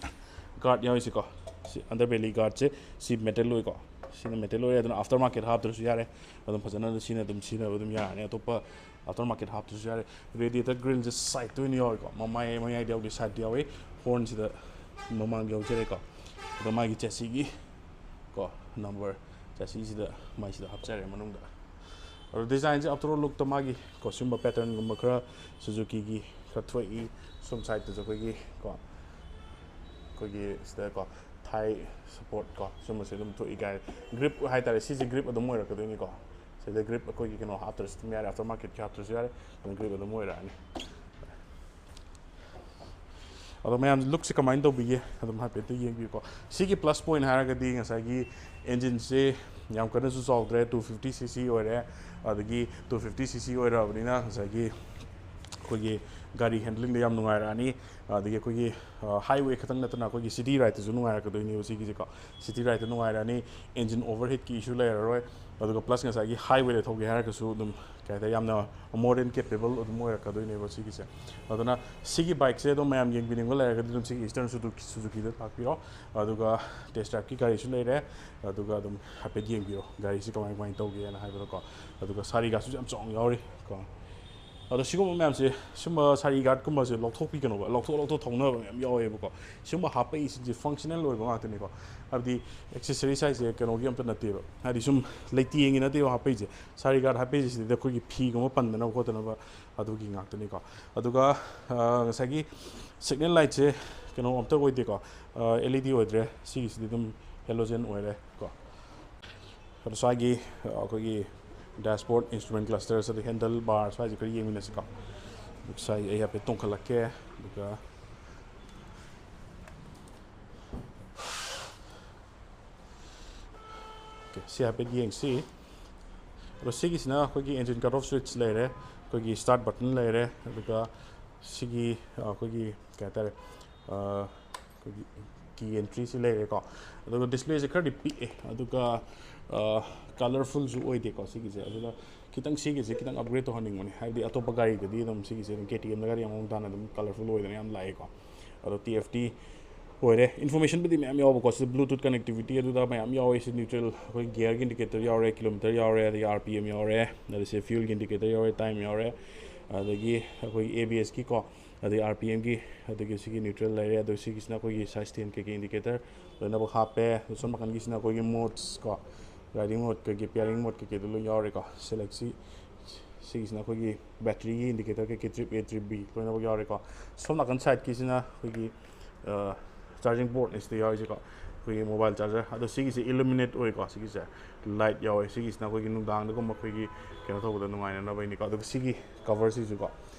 ꯒꯥꯔꯗ ꯌꯥꯎꯔꯤꯁꯦꯀꯣ, ꯁꯤ ꯑꯟꯗꯔ ꯕꯦꯂꯤ ꯒꯥꯔꯗꯁꯦ꯫ ꯁꯤ ꯃꯦꯇꯜ ꯑꯣꯏꯀꯣ, ꯁꯤꯅ ꯃꯦꯇꯜ ꯑꯣꯏꯔꯦ꯫ ꯑꯗꯨꯅ ꯑꯥꯐꯇꯔ ꯃꯥꯔꯀꯦꯠ ꯍꯥꯞꯇ꯭ꯔꯁꯨ ꯌꯥꯔꯦ, ꯑꯗꯨꯝ ꯐꯖꯅ ꯁꯤꯅ ꯑꯗꯨꯝ ꯁꯤꯖꯤꯟꯅꯕ ꯑꯗꯨꯝ ꯌꯥꯔꯅꯤ꯫ ꯑꯇꯣꯞꯄ ꯑꯥꯐꯇꯔ ꯃꯥꯔꯀꯦꯠ ꯍꯥꯞꯇ꯭ꯔꯁꯨ ꯌꯥꯔꯦ꯫ ꯔꯦꯗꯤꯌꯦꯇꯔ ꯒ꯭ꯔꯤꯜꯁꯦ ꯁꯥꯏꯠꯇ ꯑꯣꯏꯅ ꯌꯥꯎꯏꯀꯣ, ꯃꯃꯥꯏ ꯃꯌꯥꯏꯗ ꯌꯥꯎꯗꯦ, ꯁꯥꯏꯠꯇ ꯌꯥꯎꯏ꯫ ꯍꯣꯔꯟꯁꯤꯗ ꯃꯃꯥꯡꯗ ꯌꯥꯎꯖꯔꯦꯀꯣ꯫ ꯑꯗꯣ ꯃꯥꯒꯤ ꯆꯦꯁꯤꯒꯤ ꯀꯣ ꯅꯝꯕꯔ, ꯆꯦꯁꯤꯁꯤꯗ ꯃꯥꯏꯁꯤꯗ ꯍꯥꯞꯆꯔꯦ ꯃꯅꯨꯡꯗ꯫ ꯑꯗꯣ ꯗꯤꯖꯥꯏꯟꯁꯦ ꯑꯞꯇꯔ ꯂꯨꯛꯇ ꯃꯥꯒꯤ ꯀꯣ ꯁꯤꯒꯨꯝꯕ ꯄꯦꯇꯔꯟꯒꯨꯝꯕ ꯈꯔ ꯁꯨꯖꯨꯀꯤꯒꯤ ꯈꯔ ꯊꯣꯛꯏ꯫ ꯁꯣꯝ ꯁꯥꯏꯠꯇꯁꯨ ꯑꯩꯈꯣꯏꯒꯤ ꯀꯣ ꯑꯩꯈꯣꯏꯒꯤ ꯁꯤꯗ ꯀꯣ ꯊꯥꯏ ꯁꯄꯣꯔꯠ ꯀꯣ ꯁꯨꯝꯕꯁꯦ ꯑꯗꯨꯝ ꯊꯣꯛꯏ꯫ ꯒꯥꯏ ꯒ꯭ꯔꯤꯞ ꯍꯥꯏꯇꯥꯔꯦ, ꯁꯤꯁꯦ ꯒ꯭ꯔꯤꯞ ꯑꯗꯨꯝ ꯑꯣꯏꯔꯛꯀꯗꯣꯏꯅꯤꯀꯣ꯫ ꯁꯤꯗ ꯒ꯭ꯔꯤꯞ ꯑꯩꯈꯣꯏꯒꯤ ꯀꯩꯅꯣ ꯍꯥꯞꯇ꯭ꯔꯁꯨ ꯑꯗꯨꯝ ꯌꯥꯔꯦ, ꯑꯥꯐꯇꯔ ꯃꯥꯔꯀꯦꯠꯀꯤ ꯍꯥꯞꯇ꯭ꯔꯁꯨ ꯌꯥꯔꯦ, ꯑꯗꯨꯝ ꯒ꯭ꯔꯤꯞ ꯑꯗꯨꯝ ꯑꯣꯏꯔꯛꯑꯅꯤ꯫ ꯑꯗꯣ ꯃꯌꯥꯝ ꯂꯨꯛꯁꯦ ꯀꯃꯥꯏꯅ ꯇꯧꯕꯤꯒꯦ ꯑꯗꯨꯝ ꯍꯥꯏꯐꯦꯠꯇ ꯌꯦꯡꯕꯤꯌꯨꯀꯣ꯫ ꯁꯤꯒꯤ ꯄ꯭ꯂꯁ ꯄꯣꯏꯟ ꯍꯥꯏꯔꯒꯗꯤ ꯉꯁꯥꯏꯒꯤ ꯏꯟꯖꯤꯟꯁꯦ ꯌꯥꯝ ꯀꯟꯅꯁꯨ ꯆꯥꯎꯗ꯭ꯔꯦ, two fifty cc ꯑꯣꯏꯔꯦ꯫ ꯑꯗꯒꯤ two fifty cc ꯑꯣꯏꯔꯕꯅꯤꯅ ꯉꯁꯥꯏꯒꯤ ꯑꯩꯈꯣꯏꯒꯤ ꯒꯥꯔꯤ ꯍꯦꯟꯗꯂꯤꯡꯗ ꯌꯥꯝ ꯅꯨꯡꯉꯥꯏꯔꯛꯑꯅꯤ꯫ ꯑꯗꯒꯤ ꯑꯩꯈꯣꯏꯒꯤ ꯍꯥꯏꯋꯦ ꯈꯛꯇꯪ ꯅꯠꯇꯅ ꯑꯩꯈꯣꯏꯒꯤ ꯁꯤꯇꯤ ꯔꯥꯏꯗꯇꯁꯨ ꯅꯨꯡꯉꯥꯏꯔꯛꯀꯗꯣꯏꯅꯦꯕ ꯁꯤꯒꯤꯁꯦꯀꯣ꯫ ꯁꯤꯇꯤ ꯔꯥꯏꯗꯇ ꯅꯨꯡꯉꯥꯏꯔꯛꯑꯅꯤ꯫ ꯏꯟꯖꯤꯟ ꯑꯣꯚꯔꯍꯤꯠꯀꯤ ꯏꯁꯨ ꯂꯩꯔꯔꯣꯏ꯫ ꯑꯗꯨꯒ ꯄ꯭ꯂꯁ ꯉꯁꯥꯏꯒꯤ ꯍꯥꯏꯋꯦꯗ ꯊꯧꯒꯦ ꯍꯥꯏꯔꯒꯁꯨ ꯑꯗꯨꯝ ꯀꯩ ꯍꯥꯏꯇꯥꯔꯦ, ꯌꯥꯝꯅ ꯃꯣꯔ ꯗꯦꯟ ꯀꯦꯄꯦꯕꯜ ꯑꯗꯨꯝ ꯑꯣꯏꯔꯛꯀꯗꯣꯏꯅꯦꯕ ꯁꯤꯒꯤꯁꯦ꯫ ꯑꯗꯨꯅ ꯁꯤꯒꯤ ꯕꯥꯏꯛꯁꯦ ꯑꯗꯨꯝ ꯃꯌꯥꯝ ꯌꯦꯡꯕꯤꯅꯤꯡꯕ ꯂꯩꯔꯒꯗꯤ ꯑꯗꯨꯝ ꯁꯤꯒꯤ ꯏꯁꯇꯔꯟ ꯁꯨꯖꯨꯀꯤꯗ ꯂꯥꯛꯄꯤꯔꯣ꯫ ꯑꯗꯨꯒ ꯇꯦꯁ ꯗ꯭ꯔꯥꯏꯚꯀꯤ ꯒꯥꯔꯤꯁꯨ ꯂꯩꯔꯦ꯫ ꯑꯗꯨꯒ ꯑꯗꯨꯝ ꯍꯥꯏꯐꯦꯠ ꯌꯦꯡꯕꯤꯔꯣ ꯒꯥꯔꯤꯁꯤ ꯀꯃꯥꯏ ꯀꯃꯥꯏꯅ ꯇꯧꯒꯦꯅ ꯍꯥꯏꯕꯗꯣꯀꯣ꯫ ꯑꯗꯨꯒ ꯁꯥꯔꯤꯒꯁꯨ ꯌꯥꯝ ꯆꯥꯎꯅ ꯌꯥꯎꯔꯤ ꯀꯣ꯫ ꯑꯗꯣ ꯁꯤꯒꯨꯝꯕ ꯃꯌꯥꯝꯁꯦ, ꯁꯤꯒꯨꯝꯕ ꯁꯥꯔꯤ ꯒꯥꯔꯗꯀꯨꯝꯕꯁꯦ ꯂꯧꯊꯣꯛꯄꯤꯒꯅꯣꯕ, ꯂꯧꯊꯣꯛ ꯂꯧꯊꯣꯛ ꯊꯧꯅꯕ ꯃꯌꯥꯝ ꯌꯥꯎꯋꯦꯕꯀꯣ꯫ ꯁꯤꯒꯨꯝꯕ ꯍꯥꯞꯄꯛꯏꯁꯤꯡꯁꯦ ꯐꯪꯁꯅꯦꯜ ꯑꯣꯏꯕ ꯉꯥꯛꯇꯅꯤꯀꯣ꯫ ꯍꯥꯏꯕꯗꯤ ꯑꯦꯛꯁꯦꯁꯔꯤꯁ ꯍꯥꯏꯁꯦ ꯀꯩꯅꯣꯒꯤ ꯑꯝꯇ ꯅꯠꯇꯦꯕ, ꯍꯥꯏꯗꯤ ꯁꯨꯝ ꯂꯩꯇꯦꯡꯒꯤ ꯅꯠꯇꯦꯕ ꯍꯥꯞꯄꯛꯏꯁꯦ꯫ ꯁꯥꯔꯤ ꯒꯥꯔꯗ ꯍꯥꯞꯄꯛꯏꯁꯤꯗꯤ ꯑꯩꯈꯣꯏꯒꯤ ꯐꯤꯒꯨꯝꯕ ꯄꯟꯗꯅꯕ ꯈꯣꯠꯇꯅꯕ ꯑꯗꯨꯒꯤ ꯉꯥꯛꯇꯅꯤꯀꯣ꯫ ꯑꯗꯨꯒ ꯉꯁꯥꯏꯒꯤ ꯁꯤꯒꯅꯦꯜ ꯂꯥꯏꯠꯁꯦ ꯀꯩꯅꯣ ꯑꯝꯇ ꯑꯣꯏꯗꯦꯀꯣ, ꯑꯦꯜ ꯏ ꯗꯤ ꯑꯣꯏꯗ꯭ꯔꯦ꯫ ꯁꯤꯒꯤꯁꯤꯗꯤ ꯑꯗꯨꯝ ꯍꯦꯂꯣꯖꯦꯟ ꯑꯣꯏꯔꯦ ꯀꯣ꯫ ꯑꯗꯣ ꯁ꯭ꯋꯥꯏꯒꯤ ꯑꯩꯈꯣꯏꯒꯤ ꯗꯦꯁꯕꯣꯔꯗ, ꯏꯟꯁꯇ꯭ꯔꯨꯃꯦꯟ ꯀ꯭ꯂꯁꯇꯔꯁ, ꯑꯗꯩ ꯍꯦꯟꯗꯜ ꯕꯥꯔ, ꯁ꯭ꯋꯥꯏꯁꯦ ꯈꯔ ꯌꯦꯡꯃꯤꯟꯅꯁꯤꯀꯣ꯫ ꯉꯁꯥꯏ ꯑꯩ ꯍꯥꯏꯐꯦꯠ ꯇꯣꯡꯈꯠꯂꯛꯀꯦ꯫ ꯑꯗꯨꯒ ꯑꯣꯀꯦ, ꯁꯤ ꯍꯥꯏꯐꯦꯠ ꯌꯦꯡꯁꯤ꯫ ꯑꯗꯣ ꯁꯤꯒꯤꯁꯤꯅ ꯑꯩꯈꯣꯏꯒꯤ ꯏꯟꯖꯤꯟ ꯀꯠ ꯑꯣꯐ ꯁ꯭ꯋꯤꯠꯆ ꯂꯩꯔꯦ, ꯑꯩꯈꯣꯏꯒꯤ ꯁ꯭ꯇꯥꯔꯠ ꯕꯇꯟ ꯂꯩꯔꯦ, ꯑꯗꯨꯒ ꯁꯤꯒꯤ ꯑꯩꯈꯣꯏꯒꯤ ꯀꯩ ꯍꯥꯏꯇꯥꯔꯦ, ꯑꯩꯈꯣꯏꯒꯤ ꯀꯤ ꯑꯦꯟꯇ꯭ꯔꯤꯁꯤ ꯂꯩꯔꯦꯀꯣ꯫ ꯑꯗꯨꯒ ꯗꯤꯁꯄ꯭ꯂꯦꯁꯦ ꯈꯔꯗꯤ ꯄꯤꯛꯑꯦ, ꯑꯗꯨꯒ ꯀꯂꯔꯐꯨꯜꯁꯨ ꯑꯣꯏꯗꯦꯀꯣ ꯁꯤꯒꯤꯁꯦ꯫ ꯑꯗꯨꯅ ꯈꯤꯇꯪ ꯁꯤꯒꯤꯁꯦ ꯈꯤꯇꯪ ꯑꯞꯒ꯭ꯔꯦꯗ ꯇꯧꯍꯟꯅꯤꯡꯕꯅꯦ, ꯍꯥꯏꯕꯗꯤ ꯑꯇꯣꯞꯄ ꯒꯥꯔꯤꯗꯗꯤ ꯑꯗꯨꯝ ꯁꯤꯒꯤꯁꯦ ꯑꯗꯨꯝ ꯀꯦ ꯇꯤ ꯑꯦꯝꯗꯒꯗꯤ ꯌꯥꯝ ꯃꯑꯣꯡ ꯇꯥꯅ ꯑꯗꯨꯝ ꯀꯂꯔꯐꯨꯜ ꯑꯣꯏꯗꯅ ꯌꯥꯝ ꯂꯥꯛꯑꯦꯀꯣ꯫ ꯑꯗꯣ ꯇꯤ ꯑꯦꯐ ꯇꯤ ꯑꯣꯏꯔꯦ꯫ ꯏꯟꯐꯣꯔꯃꯦꯁꯟꯕꯨꯗꯤ ꯃꯌꯥꯝ ꯌꯥꯎꯕꯀꯣ, ꯁꯤꯗ ꯕ꯭ꯂꯨꯇꯨꯠ ꯀꯅꯦꯛꯇꯤꯚꯤꯇꯤ ꯑꯗꯨꯗ ꯃꯌꯥꯝ ꯌꯥꯎꯋꯦ꯫ ꯁꯤ ꯅ꯭ꯌꯨꯇ꯭ꯔꯦꯜ, ꯑꯩꯈꯣꯏ ꯒꯤꯌꯔꯒꯤ ꯏꯟꯗꯤꯀꯦꯇꯔ ꯌꯥꯎꯔꯦ, ꯀꯤꯂꯣꯃꯤꯇꯔ ꯌꯥꯎꯔꯦ, ꯑꯗꯒꯤ ꯑꯥꯔ ꯄꯤ ꯑꯦꯝ ꯌꯥꯎꯔꯦ, ꯑꯗꯒꯤ ꯁꯤ ꯐ꯭ꯌꯨꯜꯒꯤ ꯏꯟꯗꯤꯀꯦꯇꯔ ꯌꯥꯎꯔꯦ, ꯇꯥꯏꯝ ꯌꯥꯎꯔꯦ, ꯑꯗꯒꯤ ꯑꯩꯈꯣꯏꯒꯤ ꯑꯦ ꯕꯤ ꯑꯦꯁꯀꯤꯀꯣ, ꯑꯗꯒꯤ ꯑꯥꯔ ꯄꯤ ꯑꯦꯝꯒꯤ, ꯑꯗꯒꯤ ꯁꯤꯒꯤ ꯅ꯭ꯌꯨꯇ꯭ꯔꯦꯜ ꯂꯩꯔꯦ꯫ ꯑꯗꯣ ꯁꯤꯒꯤꯁꯤꯅ ꯑꯩꯈꯣꯏꯒꯤ ꯁꯥꯏꯠ ꯁ꯭ꯇꯦꯟ ꯀꯩꯀꯩ ꯏꯟꯗꯤꯀꯦꯇꯔ ꯂꯣꯏꯅꯃꯛ ꯍꯥꯞꯄꯦ꯫ ꯑꯗꯣ ꯁꯣꯝ ꯅꯥꯀꯟꯒꯤꯁꯤꯅ ꯑꯩꯈꯣꯏꯒꯤ ꯃꯣꯗꯁ ꯀꯣ, ꯔꯥꯏꯗꯤꯡ ꯃꯣꯗ ꯀꯩꯀꯩ, ꯄꯤꯌꯥꯔꯤꯡ ꯃꯣꯗ ꯀꯩꯀꯩꯗꯣ ꯂꯣꯏ ꯌꯥꯎꯔꯦꯀꯣ꯫ ꯁꯦꯂꯦꯛꯁꯤ ꯁꯤꯒꯤꯁꯤꯅ ꯑꯩꯈꯣꯏꯒꯤ ꯕꯦꯇ꯭ꯔꯤꯒꯤ ꯏꯟꯗꯤꯀꯦꯇꯔ ꯀꯩꯀꯩ, ꯇ꯭ꯔꯤꯞ ꯑꯦ, ꯇ꯭ꯔꯤꯞ ꯕꯤ ꯂꯣꯏꯅꯃꯛ ꯌꯥꯎꯔꯦꯀꯣ꯫ ꯁꯣꯝ ꯅꯥꯀꯟ ꯁꯥꯏꯠꯀꯤꯁꯤꯅ ꯑꯩꯈꯣꯏꯒꯤ ꯆꯥꯔꯖꯤꯡ ꯄꯣꯔꯠꯅꯤ ꯁꯤꯗ ꯌꯥꯎꯔꯤꯁꯦꯀꯣ, ꯑꯩꯈꯣꯏꯒꯤ ꯃꯣꯕꯥꯏꯜ ꯆꯥꯔꯖꯔ꯫ ꯑꯗꯣ ꯁꯤꯒꯤꯁꯦ ꯏꯂꯨꯃꯤꯅꯦꯠ ꯑꯣꯏꯀꯣ, ꯁꯤꯒꯤꯁꯦ ꯂꯥꯏꯠ ꯌꯥꯎꯋꯦ꯫ ꯁꯤꯒꯤꯁꯤꯅ ꯑꯩꯈꯣꯏꯒꯤ ꯅꯨꯡꯗꯥꯡꯗꯒꯨꯝꯕ ꯑꯩꯈꯣꯏꯒꯤ ꯀꯩꯅꯣ ꯇꯧꯕꯗ ꯅꯨꯡꯉꯥꯏꯅꯅꯕꯩꯅꯤꯀꯣ꯫ ꯑꯗꯨꯒ ꯁꯤꯒꯤ ꯀꯕꯔꯁꯤꯁꯨꯀꯣ,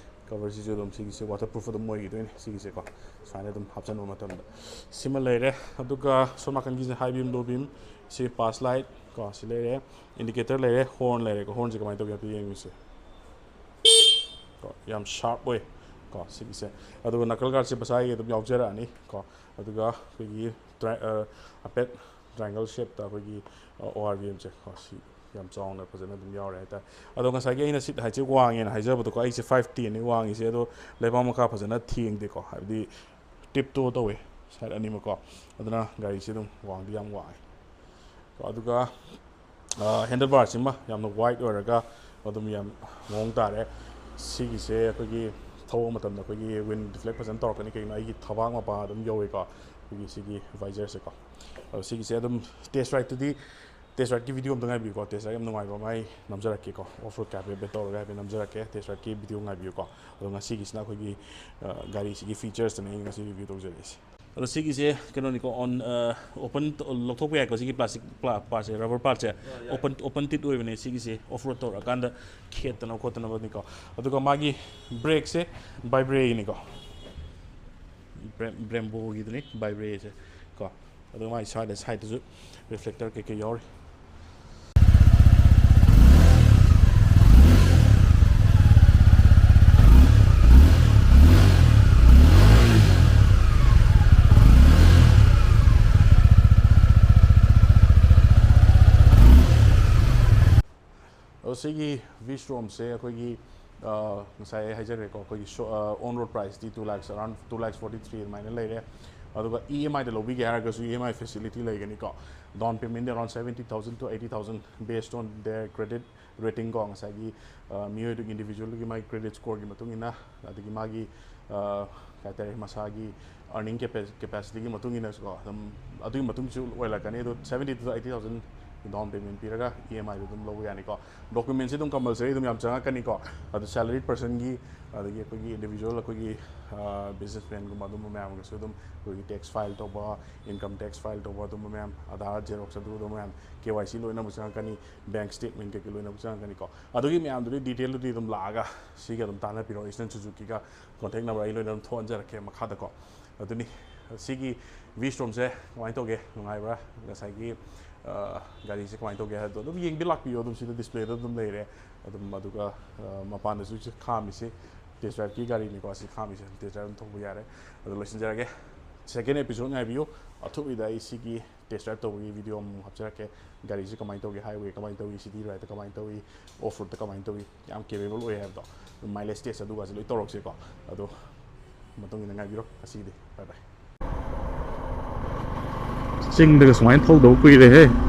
ꯀꯕꯔꯁꯤꯁꯨ ꯑꯗꯨꯝ ꯁꯤꯒꯤꯁꯦ ꯋꯥꯇꯔ ꯄ꯭ꯔꯨꯐ ꯑꯗꯨꯝ ꯑꯣꯏꯈꯤꯗꯣꯏꯅꯦ ꯁꯤꯒꯤꯁꯦꯀꯣ, ꯁꯨꯃꯥꯏꯅ ꯑꯗꯨꯝ ꯍꯥꯞꯆꯤꯟꯕ ꯃꯇꯝꯗ꯫ ꯁꯤꯃ ꯂꯩꯔꯦ꯫ ꯑꯗꯨꯒ ꯁꯣꯝ ꯅꯥꯀꯟꯒꯤꯁꯦ ꯍꯥꯏ ꯕꯤꯝ, ꯂꯣ ꯕꯤꯝ, ꯁꯤ ꯄꯥꯁ ꯂꯥꯏꯠ ꯀꯣ, ꯁꯤ ꯂꯩꯔꯦ, ꯏꯟꯗꯤꯀꯦꯇꯔ ꯂꯩꯔꯦ, ꯍꯣꯔꯟ ꯂꯩꯔꯦꯀꯣ꯫ ꯍꯣꯔꯟꯁꯦ ꯀꯃꯥꯏꯅ ꯇꯧꯒꯦ ꯍꯥꯏꯕꯗ ꯌꯦꯡꯉꯤꯁꯦ ꯀꯣ, ꯌꯥꯝ ꯁꯥꯔꯞ ꯑꯣꯏ ꯀꯣ ꯁꯤꯒꯤꯁꯦ꯫ ꯑꯗꯨꯒ ꯅꯀꯜ ꯒꯥꯔꯗꯁꯦ ꯃꯁꯥꯒꯤ ꯑꯗꯨꯝ ꯌꯥꯎꯖꯔꯛꯑꯅꯤ ꯀꯣ꯫ ꯑꯗꯨꯒ ꯑꯩꯈꯣꯏꯒꯤ ꯇ꯭ꯔꯥꯏ-, ꯑ, ꯑꯄꯦꯠ ꯇ꯭ꯔꯥꯏꯡꯒꯜ ꯁꯦꯞꯇ ꯑꯩꯈꯣꯏꯒꯤ, ꯑ, ꯑꯣ ꯑꯥꯔ ꯕꯤ ꯑꯦꯝꯁꯦ ꯀꯣ, ꯁꯤ ꯌꯥꯝ ꯆꯥꯎꯅ ꯐꯖꯅ ꯑꯗꯨꯝ ꯌꯥꯎꯔꯦ ꯍꯥꯏꯇꯥꯔꯦ꯫ ꯑꯗꯣ ꯉꯁꯥꯏꯒꯤ ꯑꯩꯅ ꯁꯤꯠ ꯍꯥꯏꯠꯁꯦ ꯋꯥꯡꯉꯦꯅ ꯍꯥꯏꯖꯕꯗꯣꯀꯣ, ꯑꯩꯁꯦ ꯐꯥꯏꯚ ꯇꯦꯟꯅꯤ ꯋꯥꯡꯉꯤꯁꯦ꯫ ꯑꯗꯣ ꯂꯩꯕꯥꯛ ꯃꯈꯥ ꯐꯖꯅ ꯊꯦꯡꯗꯦꯀꯣ, ꯍꯥꯏꯕꯗꯤ ꯇꯤꯞ ꯇꯣ ꯇꯧꯋꯦ ꯁꯥꯏꯠ ꯑꯅꯤꯃꯛꯀꯣ꯫ ꯑꯗꯨꯅ ꯒꯥꯔꯤꯁꯦ ꯑꯗꯨꯝ ꯋꯥꯡꯗꯤ ꯌꯥꯝ ꯋꯥꯡꯉꯦ꯫ ꯀꯣ, ꯑꯗꯨꯒ, ꯑ, ꯍꯦꯟꯗꯜ ꯕꯥꯔꯁꯤꯃ ꯌꯥꯝꯅ ꯋꯥꯏꯗ ꯑꯣꯏꯔꯒ ꯑꯗꯨꯝ ꯌꯥꯝ ꯃꯑꯣꯡ ꯇꯥꯔꯦ꯫ ꯁꯤꯒꯤꯁꯦ ꯑꯩꯈꯣꯏꯒꯤ ꯊꯧꯕ ꯃꯇꯝꯗ ꯑꯩꯈꯣꯏꯒꯤ ꯋꯤꯟ ꯗꯤꯐ꯭ꯂꯦꯛ ꯐꯖꯅ ꯇꯧꯔꯛꯀꯅꯤ꯫ ꯀꯩꯒꯤꯅꯣ, ꯑꯩꯒꯤ ꯊꯕꯥꯛ ꯃꯄꯥ ꯑꯗꯨꯝ ꯌꯧꯋꯦꯀꯣ, ꯑꯩꯈꯣꯏꯒꯤ ꯁꯤꯒꯤ ꯚꯥꯏꯖꯔꯁꯦꯀꯣ꯫ ꯑꯗꯣ ꯁꯤꯒꯤꯁꯦ ꯑꯗꯨꯝ ꯇꯦꯁ ꯔꯥꯏꯗꯇꯨꯗꯤ, ꯇꯦꯁ ꯔꯥꯏꯗꯀꯤ ꯚꯤꯗꯤꯑꯣ ꯑꯝꯇ ꯉꯥꯏꯕꯤꯌꯨꯀꯣ꯫ ꯇꯦꯁ ꯔꯥꯏꯗ ꯌꯥꯝ ꯅꯨꯡꯉꯥꯏꯕ ꯑꯃ ꯑꯩ ꯅꯝꯖꯔꯛꯀꯦꯀꯣ, ꯑꯣꯐ ꯔꯣꯗꯀ ꯍꯥꯏꯐꯦꯠ ꯇꯧꯔꯒ ꯍꯥꯏꯐꯦꯠ ꯅꯝꯖꯔꯛꯀꯦ꯫ Test ꯔꯥꯏꯗꯀꯤ video ꯉꯥꯏꯕꯤꯌꯨꯀꯣ꯫ ꯑꯗꯣ ꯉꯁꯤꯒꯤꯁꯤꯅ ꯑꯩꯈꯣꯏꯒꯤ, ꯑ, ꯒꯥꯔꯤꯁꯤꯒꯤ ꯐꯤꯆꯔꯁꯇꯅꯦ ꯑꯩꯅ ꯉꯁꯤ ꯔꯤꯚꯤꯌꯨ ꯇꯧꯖꯔꯛꯏꯁꯦ꯫ ꯑꯗꯣ ꯁꯤꯒꯤꯁꯦ ꯀꯩꯅꯣꯅꯤꯀꯣ, ꯑꯣꯟ, ꯑ, ꯑꯣꯄꯟ ꯇ-, ꯂꯧꯊꯣꯛꯄ ꯌꯥꯏꯀꯣ, ꯁꯤꯒꯤ ꯄ꯭ꯂꯥꯁꯇꯤꯛ ꯄ꯭ꯂꯥ-, ꯄꯥꯔꯠꯁꯦ, ꯔꯕꯔ ꯄꯥꯔꯠꯁꯦ꯫ ꯑꯣꯄꯟ, ꯑꯣꯄꯟ ꯇꯤꯠ ꯑꯣꯏꯕꯅꯦ ꯁꯤꯒꯤꯁꯦ, ꯑꯣꯐ ꯔꯣꯗ ꯇꯧꯔꯀꯥꯟꯗ ꯈꯦꯠꯇꯅ ꯈꯣꯠꯇꯅꯕꯅꯤꯀꯣ꯫ ꯑꯗꯨꯒ ꯃꯥꯒꯤ ꯕ꯭ꯔꯦꯛꯁꯦ ꯕꯥꯏꯕ꯭ꯔꯦꯒꯤꯅꯤꯀꯣ, ꯕ꯭ꯔꯦ-, ꯕ꯭ꯔꯦꯝꯕꯣꯒꯤꯗꯨꯅꯤ ꯕꯥꯏꯕ꯭ꯔꯦꯁꯦ ꯀꯣ꯫ ꯑꯗꯨꯒ ꯃꯥꯒꯤ ꯁꯥꯏꯗ, ꯁꯥꯏꯗꯇꯁꯨ ꯔꯤꯐ꯭ꯂꯦꯛꯇꯔ ꯀꯩꯀꯩ ꯌꯥꯎꯔꯤ꯫ ꯑꯗꯣ ꯁꯤꯒꯤ ꯚꯤ ꯁ꯭ꯇꯣꯝꯁꯦ ꯑꯩꯈꯣꯏꯒꯤ, ꯑ, ꯉꯁꯥꯏ ꯑꯩ ꯍꯥꯏꯖꯈ꯭ꯔꯦꯀꯣ, ꯑꯩꯈꯣꯏꯒꯤ ꯁꯣ-, ꯑ, ꯑꯣꯟ ꯔꯣꯗ ꯄ꯭ꯔꯥꯏꯁꯇꯤ two lakhs, around two lakhs forty three ꯑꯗꯨꯃꯥꯏꯅ ꯂꯩꯔꯦ꯫ ꯑꯗꯨꯒ ꯏ ꯑꯦꯝ ꯑꯥꯏꯗ ꯂꯧꯕꯤꯒꯦ ꯍꯥꯏꯔꯒꯁꯨ ꯏ ꯑꯦꯝ ꯑꯥꯏ ꯐꯦꯁꯤꯂꯤꯇꯤ ꯂꯩꯒꯅꯤꯀꯣ꯫ ꯗꯥꯎꯟ ꯄꯦꯃꯦꯟꯗꯤ around seventy thousand to eighty thousand based on their credit rating ꯀꯣ, ꯉꯁꯥꯏꯒꯤ, ꯑ, ꯃꯤꯑꯣꯏꯗꯨꯒꯤ, ꯏꯟꯗꯤꯕꯤꯖꯨꯋꯦꯜꯒꯤ ꯃꯥꯒꯤ ꯀ꯭ꯔꯦꯗꯤꯠ ꯁ꯭ꯀꯣꯔꯒꯤ ꯃꯇꯨꯡ ꯏꯟꯅ, ꯑꯗꯒꯤ ꯃꯥꯒꯤ, ꯑ, ꯀꯩ ꯍꯥꯏꯇꯥꯔꯦ, ꯃꯁꯥꯒꯤ ꯑꯔꯅꯤꯡ ꯀꯦꯄꯦ-, ꯀꯦꯄꯦꯁꯤꯇꯤꯒꯤ ꯃꯇꯨꯡ ꯏꯟꯅꯁꯨꯀꯣ, ꯑꯗꯨꯝ ꯑꯗꯨꯒꯤ ꯃꯇꯨꯡꯁꯨ ꯑꯣꯏꯔꯛꯀꯅꯤ꯫ ꯑꯗꯣ seventy to eighty thousand down payment ꯄꯤꯔꯒ ꯏ ꯑꯦꯝ ꯑꯥꯏꯗꯣ ꯑꯗꯨꯝ ꯂꯧꯕ ꯌꯥꯅꯤꯀꯣ꯫ ꯗꯣꯀꯨꯃꯦꯟꯁꯦ ꯑꯗꯨꯝ ꯀꯝꯄꯜꯁꯔꯤ ꯑꯗꯨꯝ ꯌꯥꯝ ꯆꯪꯉꯛꯀꯅꯤꯀꯣ꯫ ꯑꯗꯣ ꯁꯦꯂꯔꯤꯠ ꯄꯔꯁꯟꯒꯤ, ꯑꯗꯒꯤ ꯑꯩꯈꯣꯏꯒꯤ ꯏꯟꯗꯤꯕꯤꯖꯨꯋꯦꯜ, ꯑꯩꯈꯣꯏꯒꯤ, ꯑ, ꯕꯤꯖꯤꯅꯦꯁ ꯃꯦꯟꯒꯨꯝꯕ ꯑꯗꯨꯝꯕ ꯃꯌꯥꯝꯒꯁꯨ ꯑꯗꯨꯝ ꯑꯩꯈꯣꯏꯒꯤ ꯇꯦꯛꯁ ꯐꯥꯏꯜ ꯇꯧꯕ, ꯏꯟꯀꯝ ꯇꯦꯛꯁ ꯐꯥꯏꯜ ꯇꯧꯕ, ꯑꯗꯨꯝꯕ ꯃꯌꯥꯝ, ꯑꯙꯥꯔ ꯖꯦꯔꯣꯛꯁ, ꯑꯗꯨ ꯑꯗꯨꯝꯕ ꯃꯌꯥꯝ, ꯀꯦ ꯋꯥꯏ ꯁꯤ ꯂꯣꯏꯅꯃꯛ ꯆꯪꯉꯛꯀꯅꯤ, ꯕꯦꯡꯛ ꯁ꯭ꯇꯦꯠꯃꯦꯟ ꯀꯩꯀꯩ ꯂꯣꯏꯅꯃꯛ ꯆꯪꯉꯛꯀꯅꯤꯀꯣ꯫ ꯑꯗꯨꯒꯤ ꯃꯌꯥꯝꯗꯨꯗꯤ ꯗꯤꯇꯦꯜꯗꯨꯗꯤ ꯑꯗꯨꯝ ꯂꯥꯛꯑꯒ ꯁꯤꯒ ꯑꯗꯨꯝ ꯇꯥꯟꯅꯕꯤꯔꯣ꯫ ꯏꯁꯇꯔꯟ ꯁꯨꯖꯨꯀꯤꯒ ꯀꯣꯟꯇꯦꯛ ꯅꯝꯕꯔ ꯑꯩ ꯂꯣꯏꯅ ꯑꯗꯨꯝ ꯊꯣꯛꯍꯟꯖꯔꯛꯀꯦ ꯃꯈꯥꯗꯀꯣ꯫ ꯑꯗꯨꯅꯤ, ꯁꯤꯒꯤ ꯚꯤ ꯁ꯭ꯇꯣꯝꯁꯦ ꯀꯃꯥꯏꯅ ꯇꯧꯒꯦ? ꯅꯨꯡꯉꯥꯏꯕ꯭ꯔꯥ? ꯉꯁꯥꯏꯒꯤ, ꯑ, ꯒꯥꯔꯤꯁꯦ ꯀꯃꯥꯏꯅ ꯇꯧꯒꯦ ꯍꯥꯏꯕꯗꯣ ꯑꯗꯨꯝ ꯌꯦꯡꯕꯤ ꯂꯥꯛꯄꯤꯌꯣ꯫ ꯑꯗꯨꯝ ꯁꯤꯗ ꯗꯤꯁꯄ꯭ꯂꯦꯗ ꯑꯗꯨꯝ ꯂꯩꯔꯦ꯫ ꯑꯗꯨꯝ ꯑꯗꯨꯒ, ꯑ, ꯃꯄꯥꯟꯗꯁꯨ ꯁꯤ ꯈꯥꯝꯃꯤꯁꯤ ꯇꯦꯁ ꯗ꯭ꯔꯥꯏꯚꯀꯤ ꯒꯥꯔꯤꯅꯤꯀꯣ꯫ ꯁꯤ ꯈꯥꯝꯃꯤꯁꯦ ꯇꯦꯁ ꯗ꯭ꯔꯥꯏꯚ ꯑꯗꯨꯝ ꯊꯧꯕ ꯌꯥꯔꯦ꯫ ꯑꯗꯨ ꯂꯣꯏꯁꯤꯟꯖꯔꯒꯦ꯫ ꯁꯦꯀꯦꯟ ꯑꯦꯄꯤꯁꯣꯗ ꯉꯥꯏꯕꯤꯌꯨ꯫ ꯑꯊꯨꯕꯤꯗ ꯑꯩ ꯁꯤꯒꯤ ꯇꯦꯁ ꯗ꯭ꯔꯥꯏꯚ ꯇꯧꯕꯒꯤ ꯚꯤꯗꯤꯑꯣ ꯑꯃꯨꯛ ꯍꯥꯞꯆꯔꯛꯀꯦ꯫ ꯒꯥꯔꯤꯁꯦ ꯀꯃꯥꯏꯅ ꯇꯧꯒꯦ, ꯍꯥꯏꯋꯦ ꯀꯃꯥꯏꯅ ꯇꯧꯏ, ꯁꯤꯇꯤ ꯔꯥꯏꯗꯇ ꯀꯃꯥꯏꯅ ꯇꯧꯏ, ꯑꯣꯐ ꯔꯣꯗꯇ ꯀꯃꯥꯏꯅ ꯇꯧꯏ, ꯌꯥꯝ ꯀꯦꯄꯦꯕꯜ ꯑꯣꯏ ꯍꯥꯏꯕꯗꯣ꯫ ꯃꯥꯏꯂꯦꯖ ꯇꯦꯁ ꯑꯗꯨꯒꯁꯦ ꯂꯣꯏ ꯇꯧꯔꯛꯁꯦꯀꯣ꯫ ꯑꯗꯣ ꯃꯇꯨꯡ ꯏꯟꯅ ꯉꯥꯏꯕꯤꯔꯣ꯫ ꯉꯁꯤꯒꯤꯗꯤ ꯕꯥꯏ ꯕꯥꯏ꯫ ꯆꯤꯡꯗꯒ ꯁꯨꯃꯥꯏꯅ ꯊꯧꯗꯕ ꯀꯨꯏꯔꯦꯍꯦ꯫